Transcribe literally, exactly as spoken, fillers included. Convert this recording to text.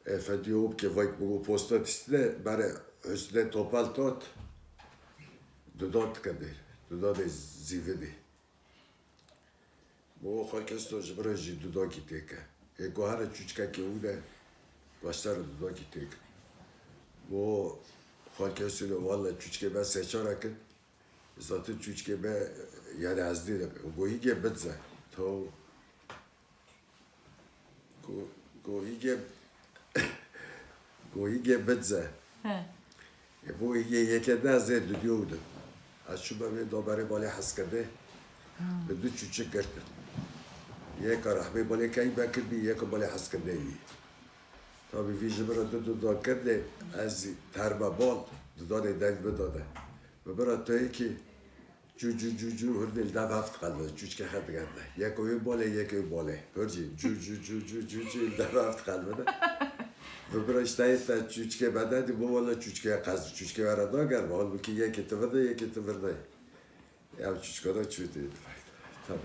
Efendî û bike vayk bû posta tiştine, berê Husnê Topal tot, duda dikirdi, duda de zîvidî. Bo xalkê sto ji bira jî dudakî têke. Ê ku here çûçkekê û de başlar dudakî têke. Bo xalkê sto de walla çûçkê be seçara kir. Zaten çûçkê be yani ez dê de. Go hîgê bidze. To go, go hîgê, go hîgê bidze. He. E, bo hîgê yeke de ez ê dudiyo de. Ez çûme vê doberê balê heskirde. Bi du çûçik girtin. Yeka rehmê balê key bekir bî, yeka balê heskirde bî. Tabi vî ji min re du duda kirde, ez terme bal, dudanê deng bidade. Bi min re toyekî cû cû cû cû hurdê li dev heft qelbin, çûçke xet gerde. Yeko wê balê, yeko wê balê. Hurcî cû cû cû cû cû cû li dev heft qelbin. Bi min re işte te çûçke bededî, bo wala çûçke qez, çûçke were nagerme. Halbukî yekê ti vir de, yekê ti vir de. Ya çûçka da çû tê. Tamam.